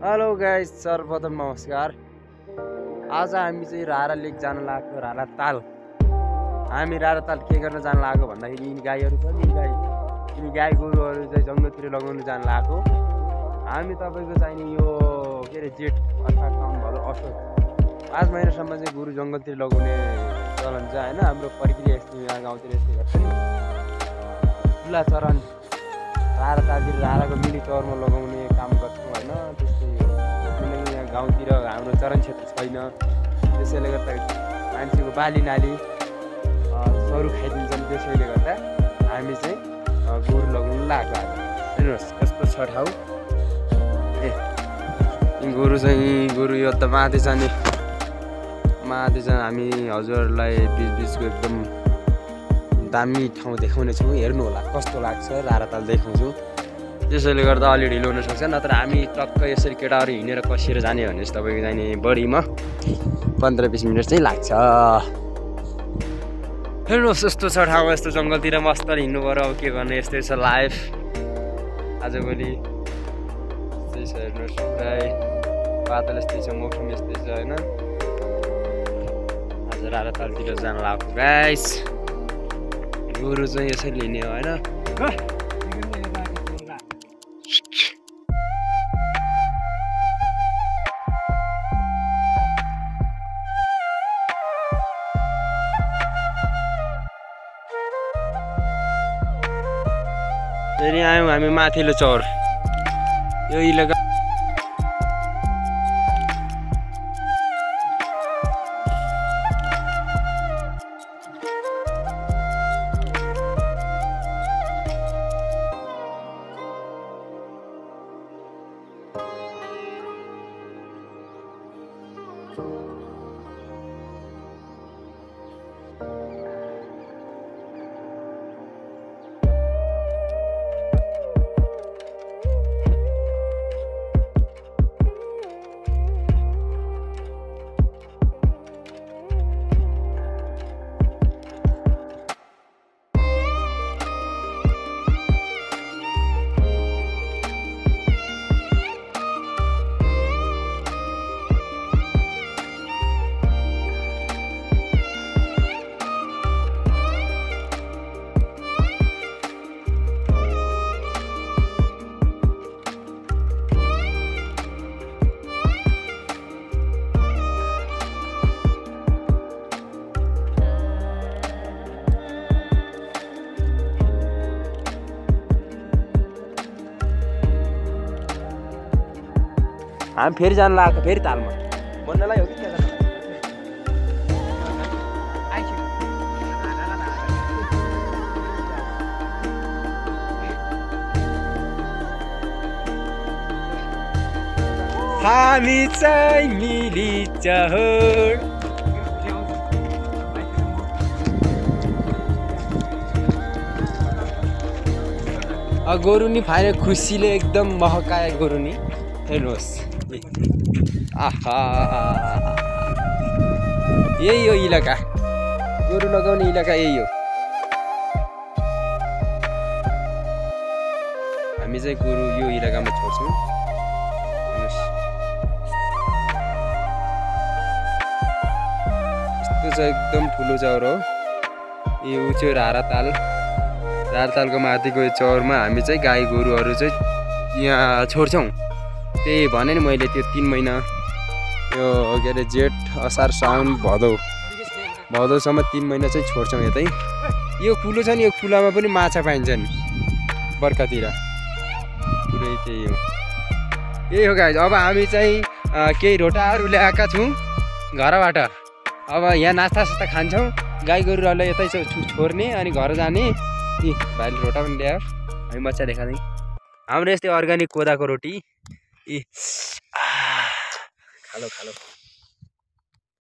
Hello guys, सर्वप्रथम नमस्कार। आज हामी चाहिँ रारा लेक जान लागेको। रारा ताल हामी रारा ताल के गर्न जान लागेको भन्दाखेरि यिनी गाईहरू छ नि, गाई गोरुहरू चाहिँ जङ्गलतिर लगाउन जान लागेको। हामी तपाईँको चाहिने यो के अरे जेठ अर्थात् साउन भदौ असोज 5 महिनासम्म चाहिँ गोरु जङ्गलतिर लगाउने चलन छ होइन। हाम्रो प्रक्रिया यस्तो यहाँ गाउँतिर यस्तै गर्छ नि। खुला चरन रारा तालतिर राराको मिली चौरमा लगाउने काम गर्छौँ होइन। त्यस्तै किनकि यहाँ गाउँतिर हाम्रो चरन क्षेत्र छैन, त्यसैले गर्दा मान्छेको बाली नाली सरू खाइदिन्छन्। त्यसैले गर्दा हामी चाहिँ गोरु लगाउनु लाग्यो। हेर्नुहोस् कस्तो छ ठाउँ। गोरु यो त माथि जाने हामी हजुरहरूलाई बिचको एकदम दामी ठाउँ देखाउने छौँ। हेर्नु होला कस्तो लाग्छ, रारा ताल देखाउँछु। त्यसैले गर्दा अलि ढिलो हुनसक्छ, नत्र हामी टक्क यसरी केटाहरू हिँडेर कसिएर जाने भने चाहिँ तपाईँको जाने बढीमा 15-20 मिनट चाहिँ लाग्छ। हेर्नुहोस् यस्तो छ ठाउँ, यस्तो जङ्गलतिर मस्त हिँड्नु पऱ्यो। अब के गर्ने, यस्तै छ लाइफ आजभोलि। यस्तै छ हेर्नुहोस्, प्राय बादल यस्तै छ, मौसम यस्तै छ होइन। आज रारा तालतिर जान लाग्यो गाइस। गोरु चाहिँ यसरी लिने हो होइन। फेरि आयौँ हामी माथिल्लो चौर। यो इलाका हामी फेरि जान लागेको, फेरि तालमा बन्नलाई हो कि क्या जान हामी चाहिँ मिली चहर। गोरु नि फाइर खुसीले एकदम महकाए गोरु नि। हेर्नुहोस् आहा, यही हो इलाका, गोरु लगाउने इलाका यही हो। हामी चाहिँ गोरु यो इलाकामा छोड्छौँ। यस्तो चाहिँ एकदम ठुलो चौर हो यो चाहिँ रारा तालको माथिको चौरमा हामी चाहिँ गाई गोरुहरू चाहिँ यहाँ छोड्छौँ। त्यही भने नि मैले त्यो 3 महिना यो के अरे जेठ असार साउन भदौसम्म 3 महिना चाहिँ छोड्छौँ यतै। यो कुलो छ नि, यो कुलामा पनि माछा पाइन्छन् बर्खातिर। पुरै त्यही हो, यही हो गाइस। अब हामी चाहिँ केही रोटाहरू ल्याएका छौँ घरबाट। अब यहाँ नास्ता खान्छौँ, गाई गोरुहरूलाई यतै छोड्ने अनि घर जाने। भाइले रोटा पनि ल्यायो, हामी मजा देखाउँदै। हाम्रो यस्तै अर्ग्यानिक कोदाको रोटी। खालो